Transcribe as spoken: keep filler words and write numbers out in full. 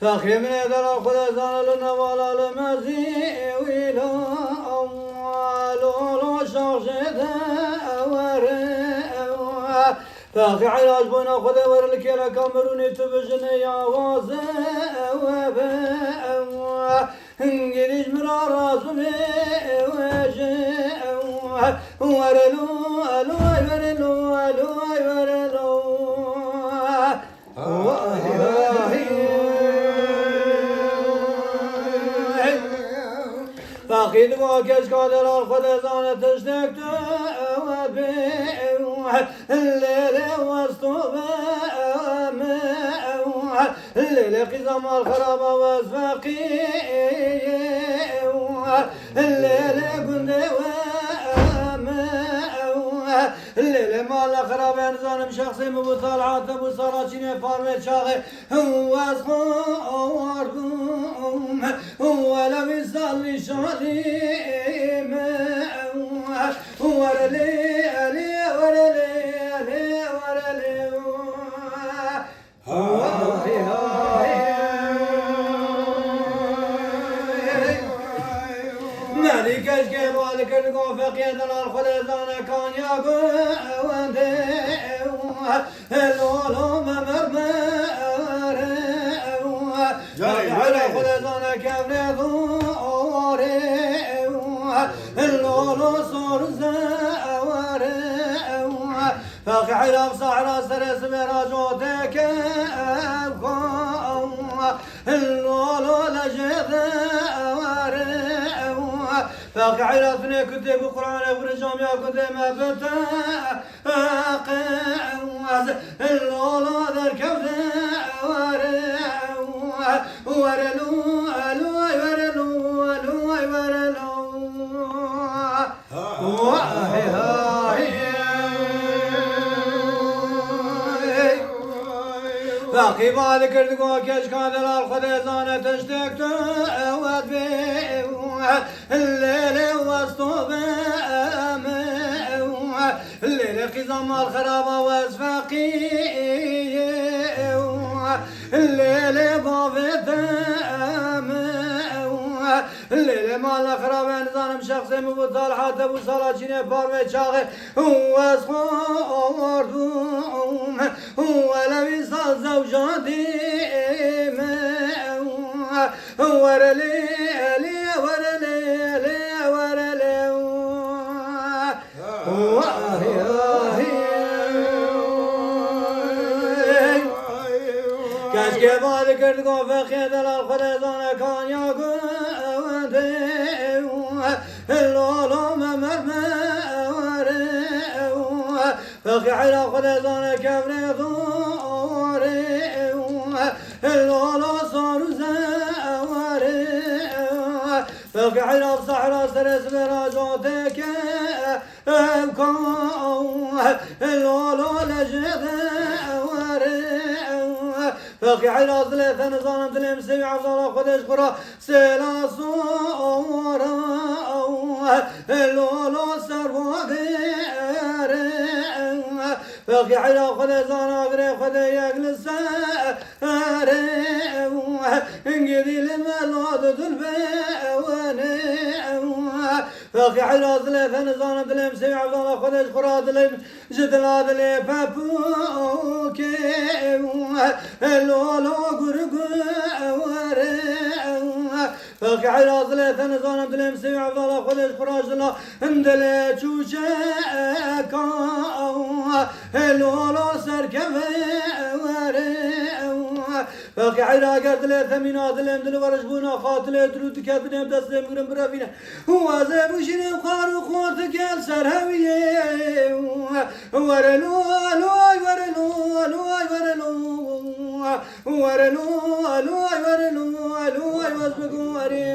Fexrê min ê delal xwe de zane li nevala li mezî wî lo, lo, lo şaxjê de ewere ewe. Fexrê Eyraş bona xwe de were li kêleka mirûnê tu bijine ya waze ewe be ewe. Hingirî ji min re razû bê ewe ji ewe. Were lo, lo, ay were lo, lo, ay were lo. Faqîr digo keşka delal xwe de zane tiştek tu ewe bê. Lê lê wes tu be ewe me ewe. Lê lê qîza mal xeraba wes feqîr. Lê lê gundê we me ewe. Lê lê mala xerabe nizanim şexsê min bû talha te bû sala çînê parvê çaxê. Wez xwe awardum wele wî salî şalî me. Were lê lê were lê lê were lê. Merî keşkê bal kir go feqiyê delal xwe de zane kanya go wendê. Lolo me mermere. Canê, Hele canê. Xwe de zane kevre do ore. Lolo sor ze were. Feqî Eyraş sahra serê sibê ra coteke ew ka. Lolo lejê de were. Feqî Eyraş finê kutê bi Qur'anê vurê camiya kutê me bite. Qewaz. Lolo derkevde were. Were lo, lo, were lo, lo, were lo. Feqî bal kir digo keşka delal xwe de zane tiştek tu ewet bê. Lê lê wes tu be me. Lê lê qîza mal xeraba wes feqî. Lê lê bavê te me. Lê lê mala xirabe nizanim şexsê min bû talha te bû sala çînê parvê çaxê. Wez xwe awardum wele wî sal zewjandî me. Were lê lê were lê lê were lê. Keşkê bal kir go feqê delal xwe de zane kanya go wendê. Lolo me merme were. Feqê Eyraş xwe de zane kevre do ore. Lolo sor ze were. Feqî Eyraş sahra serê sibê ra coteke. Ew ka lolo lejê de were. Feqî Eyraş dilê te nizanim dilê min sewî evdala xwe de ji xwe ra sêla sora. Lolo ser bagere. Feqî Eyraş xwe de zana girê xwe de yek li ser. Ere, hingirî li me lo di dil be, wene. Feqî Eyraş dilê te nizanim dilê min sewî evdala xwe de ji xwe ra dilê min ji dila dilê pepûkê. Lolo gurgu were. Feqî Eyraş dilê te nizanim dilê min sewî evdala xwe de ji xwe ra ji dila Dilê çûçeka lolo serkeve were. Feqî Eyra ger dilê te mîna dilê min dilê were ji bona xatilê dirû dike dilê min destê min girin birevîne. Û ez ê bişînim xar û xortike li ser hewiyê. Were lo, lo, ay were lo, lo, ay were lo. Were lo, lo, ay were lo, lo, ay wez bi gorê.